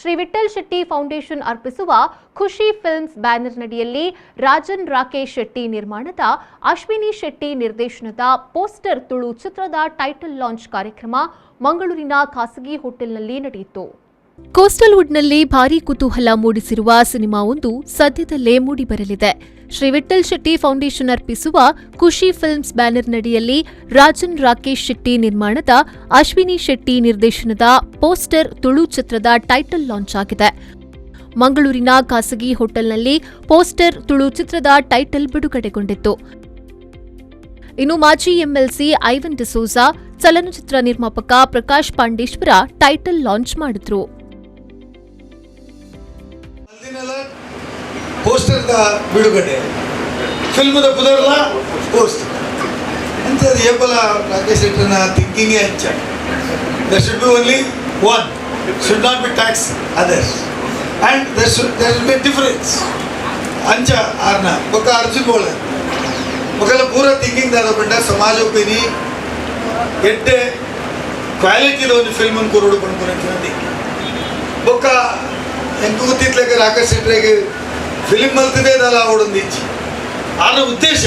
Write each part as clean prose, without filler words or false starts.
Shri Vittal Shetty foundation ಅರ್ಪಿಸುವ ಖುಷಿ films ಬ್ಯಾನರ್ನಡಿಯಲ್ಲಿ ರಾಜನ್ ರಾಕೇಶ್ ಶೆಟ್ಟಿ ನಿರ್ಮಾಣದ, ಅಶ್ವಿನಿ ಶೆಟ್ಟಿ ನಿರ್ದೇಶನದ ಪೋಸ್ಟರ್ ತುಳು ಚಿತ್ರದ ಟೈಟಲ್ ಲಾಂಚ್ ಕಾರ್ಯಕ್ರಮ ಮಂಗಳೂರಿನ ಖಾಸಗಿ ಹೋಟೆಲ್ನಲ್ಲಿ ನಡೆಯಿತು. ಕೋಸ್ಟಲ್ವುಡ್ನಲ್ಲಿ ಭಾರೀ ಕುತೂಹಲ ಮೂಡಿಸಿರುವ ಸಿನಿಮಾವೊಂದು ಸದ್ಯದಲ್ಲೇ ಮೂಡಿಬರಲಿದೆ. ಶ್ರೀ ವಿಠಲ್ ಶೆಟ್ಟಿ ಫೌಂಡೇಶನ್ ಅರ್ಪಿಸುವ ಖುಷಿ ಫಿಲ್ಮ್ಸ್ ಬ್ಯಾನರ್ನಡಿಯಲ್ಲಿ ರಾಜನ್ ರಾಕೇಶ್ ಶೆಟ್ಟಿ ನಿರ್ಮಾಣದ, ಅಶ್ವಿನಿ ಶೆಟ್ಟಿ ನಿರ್ದೇಶನದ ಪೋಸ್ಟರ್ ತುಳು ಚಿತ್ರದ ಟೈಟಲ್ ಲಾಂಚ್ ಆಗಿದೆ. ಮಂಗಳೂರಿನ ಖಾಸಗಿ ಹೋಟೆಲ್ನಲ್ಲಿ ಪೋಸ್ಟರ್ ತುಳು ಚಿತ್ರದ ಟೈಟಲ್ ಬಿಡುಗಡೆಗೊಂಡಿತ್ತು. ಇನ್ನು ಮಾಜಿ ಎಂಎಲ್ಸಿ ಐವನ್ ಡಿಸೋಜಾ, ಚಲನಚಿತ್ರ ನಿರ್ಮಾಪಕ ಪ್ರಕಾಶ್ ಪಾಂಡೇಶ್ವರ ಟೈಟಲ್ ಲಾಂಚ್ ಮಾಡಿದ್ರು. ಅಲ್ಲಿನೆಲ್ಲ ಪೋಸ್ಟರ್ದ ಬಿಡುಗಡೆ, ಫಿಲ್ಮ್ದ ಪುದರ್ಲ ಪೋಸ್ಟರ್ ಅಂತ. ಅದು ಏಪಲ ರಾಕೇಶ್ ಶೆಟ್ಟರ್ನ ಥಿಂಕಿಂಗೇ ಅಂಚ. There should be only one, should not be tax others, and there will be difference. ಅಂಚ ಆರ್ನ ಬೊಕ್ಕ ಅರ್ಜುನ್ ಬೋಳ ಬೊಕಲ್ಲ ಪೂರ ಥಿಂಕಿಂಗ್ ದಾದ ಪಂಡ, ಸಮಾಜಕ್ಕೆ ಎಡ್ಡೆ ಕ್ವಾಲಿಟಿದ ಒಂದು ಫಿಲ್ಮ್ ಕೊರಡು ಪನ್ಪುನಂಚಿನ ಥಿಂಕಿಂಗ್. ಬೊಕ್ಕ ಎಂಕ್ ಗೊತ್ತಿತ್ಲೆಕ ರಾಕೇಶ್ ಶೆಟ್ಟರಿಗೆ ಫಿಲಿಂ ಮಲ್ತದೆ ದಾಲ ಆವೊಡೊಂದು ಇಜ್ಜಿ. ಆನ ಉದ್ದೇಶ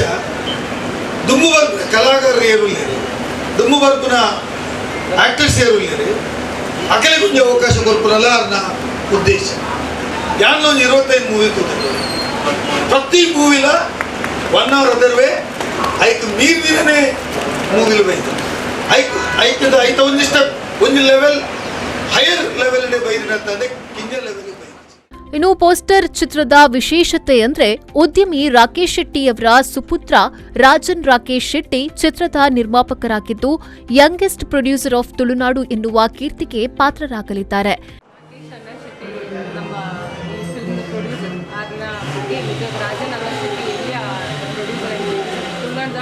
ದುಂಬು ಬರ್ಪುನ ಕಲಾಕಾರರು ಏರುಲ್ಲೇರು, ದುಂಬು ಬರ್ಪುನ ಆಕ್ಟರ್ಸ್ ಏರುಲ್ಲೇರು, ಅಕಲೆ ಒಂಜಿ ಅವಕಾಶ ಕೊರ್ಪುನಲ್ಲ ಆರ್ನ ಉದ್ದೇಶ. ಯಾನ್ ಒಂಜಿ 25 ಮೂವಿ ಕೂತದೆ. ಪ್ರತಿ ಮೂವಿಲ ಒನ್ ಆರ್ ಅದರ್ ವೇ ಐಕ್ ಮೀರ್ದಿನೇ ಮೂವಿಲು ಬೈದು. ಐಕ್ ಐಕದ ಐತ ಒಂಜಿ ಸ್ಟೆಪ್, ಒಂಜಿ ಲೆವೆಲ್, ಹೈಯರ್ ಲೆವೆಲ್ ಬೈದಿನಂತಂದ್ರೆ ಕಿಂಜ ಲೆವೆಲ್ ಬೈದು. ಇನ್ನು ಪೋಸ್ಟರ್ ಚಿತ್ರದ ವಿಶೇಷತೆ ಅಂದ್ರೆ, ಉದ್ಯಮಿ ರಾಕೇಶ್ ಶೆಟ್ಟಿಯವರ ಸುಪುತ್ರ ರಾಜನ್ ರಾಕೇಶ್ ಶೆಟ್ಟಿ ಚಿತ್ರದ ನಿರ್ಮಾಪಕರಾಗಿದ್ದು, ಯಂಗೆಸ್ಟ್ ಪ್ರೊಡ್ಯೂಸರ್ ಆಫ್ ತುಳುನಾಡು ಎನ್ನುವ ಕೀರ್ತಿಗೆ ಪಾತ್ರರಾಗಲಿದ್ದಾರೆ. ರಾಕೇಶ್ ಅಣ್ಣ ಶೆಟ್ಟಿ ನಮ್ಮ ಈ ಫಿಲ್ಮ್ ಪ್ರೊಡ್ಯೂಸರ್. ಆರ್ನ ಇದು ರಾಜನ್ ಅಣ್ಣ ಶೆಟ್ಟಿ ಎಲ್ಲಿಯ ಪ್ರೊಡ್ಯೂಸರ್, ತುಳುನಾಡ್ದ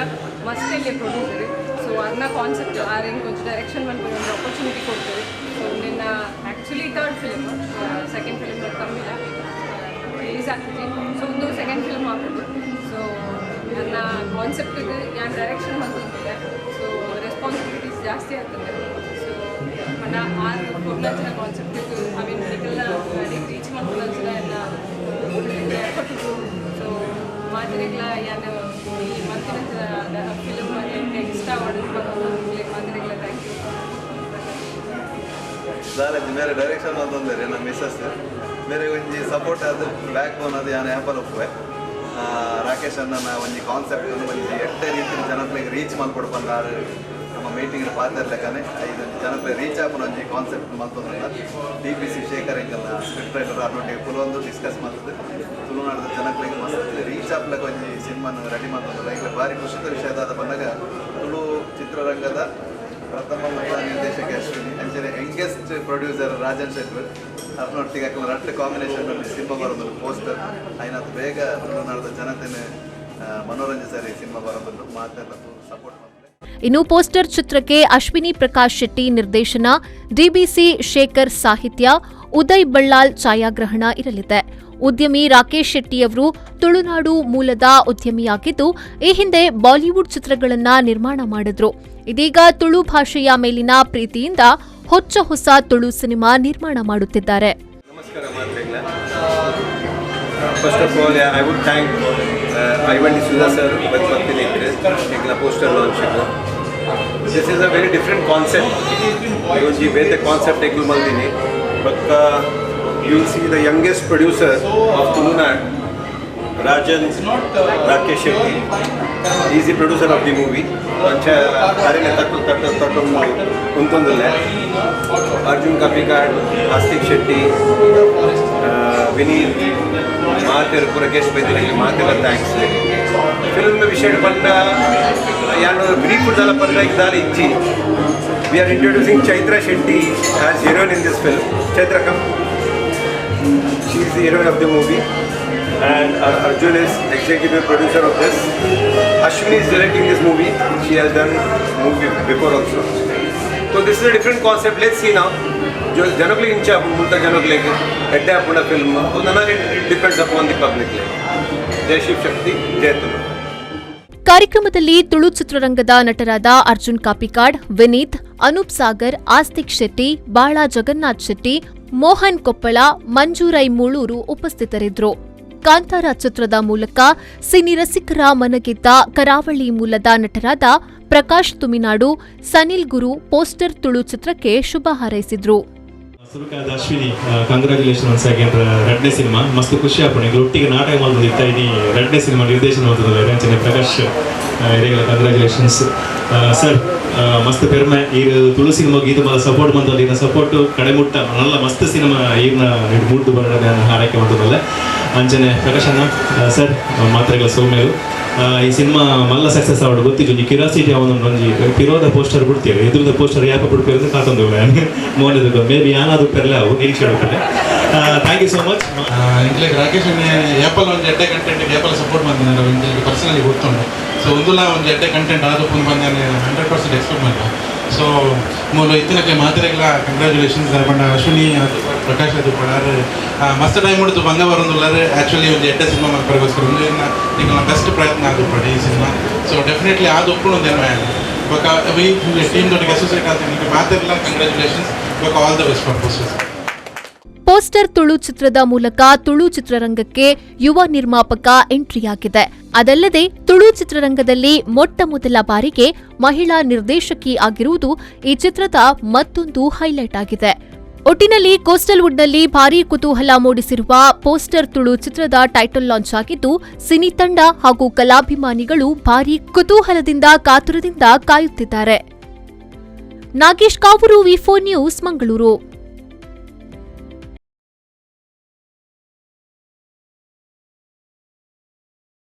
ಮಸ್ತ್ ಎಲ್ಲಿಯ ಪ್ರೊಡ್ಯೂಸರ್. ಸೊ ಅರ್ನ ಕಾನ್ಸೆಪ್ಟ್ ಆರ್ ಎಂಕ್ ಒಂಜಿ ಡೈರೆಕ್ಷನ್ ಮಲ್ಪುನ ಒಂದು ಆಪರ್ಚುನಿಟಿ ಕೊಡ್ತಾರೆ. ಸೊ ನಿನ್ನ actually third film, second film ತಮ್ಮಿಲ release ಆಗ್ತದೆ. ಸೊ ಒಂದು ಸೆಕೆಂಡ್ ಫಿಲ್ಮ್ ಆಗ್ತದೆ. ಸೊ ನನ್ನ ಕಾನ್ಸೆಪ್ಟಿಗೆ ಯಾನ್ ಡೈರೆಕ್ಷನ್ ಮಲ್ತೊಂದಿಲ್ಲ, ಸೊ ರೆಸ್ಪಾನ್ಸಿಬಿಲಿಟೀಸ್ ಜಾಸ್ತಿ ಆಗ್ತದೆ. ಸೊ ಪಂಡ ಆರ್ ಕೊರ್ನಂಚಿನ ಕಾನ್ಸೆಪ್ಟ್ ಅವೆನ್ ನಿಕಲ್ನ ರೀಚ್ ಮಲ್ಪುನಂಚಿನ ಎನ್ನ ಎಫರ್ಟ್. ಸೊ ಮಾತೆರೆಗ್ಲ ಯಾನ್ ಈ ಮಲ್ತಿನಂಚಿನ ಫಿಲ್ಮ್ ಎಂಕ್ ಇಷ್ಟ ಆವಡ್, ಮಾತೆರೆಗ್ಲ thank you. ದಾಲಜಿ ಮೇರೆ ಡೈರೆಕ್ಷನ್ ಅಂತಂದರೆ ನಮ್ಮ ಮಿಸ್ಸಸ್ ಮೇರೆ ಒಂಜಿ ಸಪೋರ್ಟ್ ಆದ್, ಬ್ಯಾಕ್ ಬೋನ್ ಅದು ಯಾನ್ ಏಪಲ ಉಪ್ಪುವೆ. ರಾಕೇಶ್ ಅಣ್ಣನ ಒಂಜಿ ಕಾನ್ಸೆಪ್ಟ್ ಒಂಜಿ ಎಡ್ಡೆ ರೀತಿಯ ಜನಕ್ಲೆಗ್ ರೀಚ್ ಮಲ್ಪೊಡು ಪಂದಾರು. ನಮ್ಮ ಮೀಟಿಂಗ್ ಪಾತೆರ್ಲೆಕ್ಕನೆ ಐದು ಜನಕ್ಲೆ ರೀಚ್ ಆಪುನ ಒಂಜಿ ಕಾನ್ಸೆಪ್ಟ್ ಮಲ್ತೊಂದುಲ್ಲ. ಡಿಬಿಸಿ ಶೇಖರ್ ಎಂಕಲ್ನ ಸ್ಕ್ರಿಪ್ಟ್ ರೈಟರ್, ಅರ್ನೊಟ್ಟಿಗೆ ಪುಲೊಂದು ಡಿಸ್ಕಸ್ ಮಲ್ತದೆ ತುಳುನಾಡದ ಜನಕ್ಲೆಗ್ ಮಸ್ತ್ ರೀಚ್ ಆಪ್ಲಕ ಒಂಜಿ ಸಿನಿಮಾನ ರೆಡಿ ಮಲ್ತೊಂದುಲ್ಲ. ಈಗ ಭಾರಿ ಖುಷಿದ ವಿಷಯ ದಾದ ಬಂದಾಗ, ತುಳು ಚಿತ್ರರಂಗದ ಪ್ರಥಮ ಮಹಿಳಾ ನಿರ್ದೇಶಕ ಅಶ್ವಿನಿ, ಅಂಚನೆ ಯಂಗೆಸ್ಟ್ ಪ್ರೊಡ್ಯೂಸರ್ ರಾಜನ್ ಶೆಟ್ರು ಅರ್ನೊಟ್ಟಿಗೆ ಅಕಲ ರಡ್ಡ್ ಕಾಂಬಿನೇಷನ್ ಸಿನಿಮಾ ಬರೋದು ಪೋಸ್ಟರ್. ಐನಾತ್ ಬೇಗ ತುಳುನಾಡದ ಜನತೆನೆ ಮನೋರಂಜಿಸರಿ ಸಿನಿಮಾ ಬರೋದು. ಮಾತೆಲ್ಲ ಸಪೋರ್ಟ್ ಮಾಡ್ತಾರೆ. ಇನ್ನು ಪೋಸ್ಟರ್ ಚಿತ್ರಕ್ಕೆ ಅಶ್ವಿನಿ ಪ್ರಕಾಶ್ ಶೆಟ್ಟಿ ನಿರ್ದೇಶನ, ಡಿಬಿಸಿ ಶೇಖರ್ ಸಾಹಿತ್ಯ, ಉದಯ್ ಬಳ್ಳಾಲ್ ಛಾಯಾಗ್ರಹಣ ಇರಲಿದೆ. ಉದ್ಯಮಿ ರಾಕೇಶ್ ಶೆಟ್ಟಿಯವರು ತುಳುನಾಡು ಮೂಲದ ಉದ್ಯಮಿಯಾಗಿದ್ದು, ಈ ಹಿಂದೆ ಬಾಲಿವುಡ್ ಚಿತ್ರಗಳನ್ನ ನಿರ್ಮಾಣ ಮಾಡಿದ್ರು. ಇದೀಗ ತುಳು ಭಾಷೆಯ ಮೇಲಿನ ಪ್ರೀತಿಯಿಂದ ಹೊಚ್ಚ ಹೊಸ ತುಳು ಸಿನಿಮಾ ನಿರ್ಮಾಣ ಮಾಡುತ್ತಿದ್ದಾರೆ. ನಮಸ್ಕಾರ ಮಾತ್ರೆಗ್ಲ. First of all, I would thank Ivan D'Souza sir ಬತ್ತಿನ ಎಂಕ್ಲ poster launch. This is a very different concept. ಒಂಜಿ ಬೇತೆ ಕಾನ್ಸೆಪ್ಟ್ ಎಂಕ್ಲು ಮಲ್ದಿನಿ. ಬೊಕ್ಕ you will see the youngest producer of Tulunad, Rajan Rakesh Shetty is the producer of the movie. ಅಂಚ ಅರೆನೆ ತಟ್ಟು ತಟ್ಟು ತಟ್ಟೊಂದು ಉಂತೊಂದುಲ್ಲೆ. ಅರ್ಜುನ್ ಕಾಪಿಕಾಡ್, ಆಸ್ತಿಕ್ ಶೆಟ್ಟಿ, ವಿನೀತ್, ಮಾತೆರ್ ಪೂರ guest ಬೈದಿರಿ, ಮಾತೆಲ್ಲ thanks. Film ವಿಷಯ ಪಂಡ, ಯಾನು ಬ್ರೀಫ್ ದಾಲ ಪಂಡ ದಾಲ ಇಜ್ಜಿ. We are introducing Chaitra Shetty as heroine in this film. Chaitra, come. She is the heroine of the movie and Arjun is executive producer of this. Ashwini is directing this movie. She has done movie before also. So this is a different concept. Let's see now. ಜನಕ್ಲಿಗೆ ಇಂಚ ಮುಲ್ತ ಜನಕ್ಲಿಗೆ ಎಡ್ಡೆ ಆಪುಂಡ film, it depends upon the public. Jai Shiv Shakti, Jai Tulu. ಕಾರ್ಯಕ್ರಮದಲ್ಲಿ ತುಳು ಚಿತ್ರರಂಗದ ನಟರಾದ ಅರ್ಜುನ್ ಕಾಪಿಕಾಡ್, ವಿನೀತ್, ಅನೂಪ್ ಸಾಗರ್, ಆಸ್ತಿಕ್ ಶೆಟ್ಟಿ, ಬಾಳಾ ಜಗನ್ನಾಥ್ ಶೆಟ್ಟಿ, ಮೋಹನ್ ಕೊಪ್ಪಳ, ಮಂಜೂರೈ ಮೂಳೂರು ಉಪಸ್ಥಿತರಿದ್ದರು. ಕಾಂತಾರ ಚಿತ್ರದ ಮೂಲಕ cine ರಸಿಕರ ಮನಗೆದ್ದ ಕರಾವಳಿ ಮೂಲದ ನಟರಾದ ಪ್ರಕಾಶ್ ತುಮಿನಾಡು, ಸನಿಲ್ ಗುರು ಪೋಸ್ಟರ್ ತುಳು ಚಿತ್ರಕ್ಕೆ ಶುಭ ಹಾರೈಸಿದ್ರು. ಸುರುಕಾದ ಅಶ್ವಿನಿ, ಕಂಗ್ರ್ಯಾಚುಲೇಷನ್ ಒನ್ಸ್ ಅಗೇನ್. ರಡ್ಡನೇ ಸಿನಿಮಾ, ಮಸ್ತ್ ಖುಷಿ ಆಪುಂಡು. ಎಂಕ್ಲು ಒಟ್ಟಿಗೆ ನಾಟಕ ಮಲ್ತೊಂದು ಇನಿ ರಡ್ಡನೇ ಸಿನಿಮಾ ನಿರ್ದೇಶನ ಮಲ್ತೊಂದುಲ್ಲೆರ್. ಅಂಚನೆ ಪ್ರಕಾಶ್, ಇರೆಗ್ಲ ಕಂಗ್ರ್ಯಾಚುಲೇಷನ್ಸ್. ಸರ್, ಮಸ್ತ್ ಪೆರ್ಮೆ. ಈರ್ ತುಳು ಸಿನಿಮಾಗ್ ಈತ್ ಮಲ್ಲ ಸಪೋರ್ಟ್ ಮಂತೊಂದು, ಈರ್ನ ಸಪೋರ್ಟ್ ಕಡೆ ಮುಟ್ಟ ನಲ್ಲ ಮಸ್ತ್ ಸಿನಿಮಾ ಈರ್ನ ಮೂಡ್ದು ಬರಡ ನಾನು ಹಾರೈಕೆ ಮಂತೊಂದುಲ್ಲೆ. ಅಂಚನೆ ಪ್ರಕಾಶ್ ಅಣ್ಣ, ಸರ್, ಮಾತ್ರೆಗಳ ಸೊಲ್ಮೆಲು. ಈ ಸಿನಿಮಾ ಮಲ್ಲ ಸಕ್ಸಸ್ ಆವಡ್. ಗೊತ್ತಿಜ್ಜಿ, ಒಂಜಿ ಕ್ಯೂರಿಯಾಸಿಟಿ ಅವನು ಒಂಜಿ ಪಿರೋದ ಪೋಸ್ಟರ್ ಬಿಡ್ತೀವಿ, ಎದುರುದ ಪೋಸ್ಟರ್ ಯಾಪ ಬಿಡ್ತೀವಿ ಅಂತ ಕಾತೊಂದು ಮೋನೆದ. ಮೇ ಬಿ ಯಾನಾದ್ರು ಪೆರ್ಲೆ ಅವು ನಿರೀಕ್ಷೆ. Thank you so much. ಎಂಕ್ಲೆಗ್ ರಾಕೇಶ್ ಅಣ್ಣೆ ಏಪಲ್ ಒಂಜಿ ಎಡ್ಡೆ ಕಂಟೆಂಟ್ ಏಪಲ್ ಸಪೋರ್ಟ್ ಬಂದಿದ್ದಾರೆ, ಎಂಕ್ಲೆಗ್ ಪರ್ಸನಲಿ ಗೊತ್ತುಂಡು. ಸೊ ಒಂದುಲ ಒಂಜಿ ಎಡ್ಡೆ ಕಂಟೆಂಟ್ ಆದಪ್ಪು ಬಂದು 100% ಎಕ್ಸ್ಪೆಕ್ಟ್ ಮಾಡಿದೆ. ಸೊ ಮೂಲು ಇತ್ತಿನಕ್ಕೆ ಮಾತ್ರೆಗ್ಲ ಕಂಗ್ರ್ಯಾಚುಲೇಷನ್ಸ್. ಪಂಡ ಅಶ್ವಿನಿ ಅದು ಪ್ರಕಾಶ್ ಅದು ಪಡಾರು ಮಸ್ತ್ ಟೈಮ್ ಉಡ್ದು ಬಂಗ ಬರೋದುಲ್ಲಾರೆ. ಆ್ಯಕ್ಚುಲಿ ಒಂದು ಎಡ್ಡೆ ಸಿನಿಮಾ ಮಲ್ಪರೆಗೋಸ್ಕರ ಒಂದು ನಿಂಗಳ ಬೆಸ್ಟ್ ಪ್ರಯತ್ನ ಆದುಪ್ಪಡಿ ಈ ಸಿನಿಮಾ. ಸೊ ಡೆಫಿನೆಟ್ಲಿ ಅದು ಒಪ್ಪುಂಡು ಒಂದು. ಬೊಕ ಟೀಮ್ ದೊಟ್ಟಿಗೆ ಅಸೋಸಿಯೇಟ್ ಆದ ಮಾತೆರ್ಲ ಕಂಗ್ರ್ಯಾಚುಲೇಷನ್ಸ್. ಬೊಕ all the best for Posters. Poster Tulu ಚಿತ್ರದ ಮೂಲಕ ತುಳು ಚಿತ್ರರಂಗಕ್ಕೆ ಯುವ ನಿರ್ಮಾಪಕ ಎಂಟ್ರಿಯಾಗಿದೆ. ಅದಲ್ಲದೆ ತುಳು ಚಿತ್ರರಂಗದಲ್ಲಿ ಮೊಟ್ಟ ಮೊದಲ ಬಾರಿಗೆ ಮಹಿಳಾ ನಿರ್ದೇಶಕಿ ಆಗಿರುವುದು ಈ ಚಿತ್ರದ ಮತ್ತೊಂದು ಹೈಲೈಟ್ ಆಗಿದೆ. ಒಟ್ಟಿನಲ್ಲಿ ಕೋಸ್ಟಲ್ ವುಡ್ನಲ್ಲಿ ಭಾರೀ ಕುತೂಹಲ ಮೂಡಿಸಿರುವ ಪೋಸ್ಟರ್ ತುಳು ಚಿತ್ರದ ಟೈಟಲ್ ಲಾಂಚ್ ಆಗಿದ್ದು, ಸಿನಿ ತಂಡ ಹಾಗೂ ಕಲಾಭಿಮಾನಿಗಳು ಭಾರೀ ಕುತೂಹಲದಿಂದ ಕಾತುರದಿಂದ ಕಾಯುತ್ತಿದ್ದಾರೆ. Nagesh Kavoor, V 4 news, Mangaluru.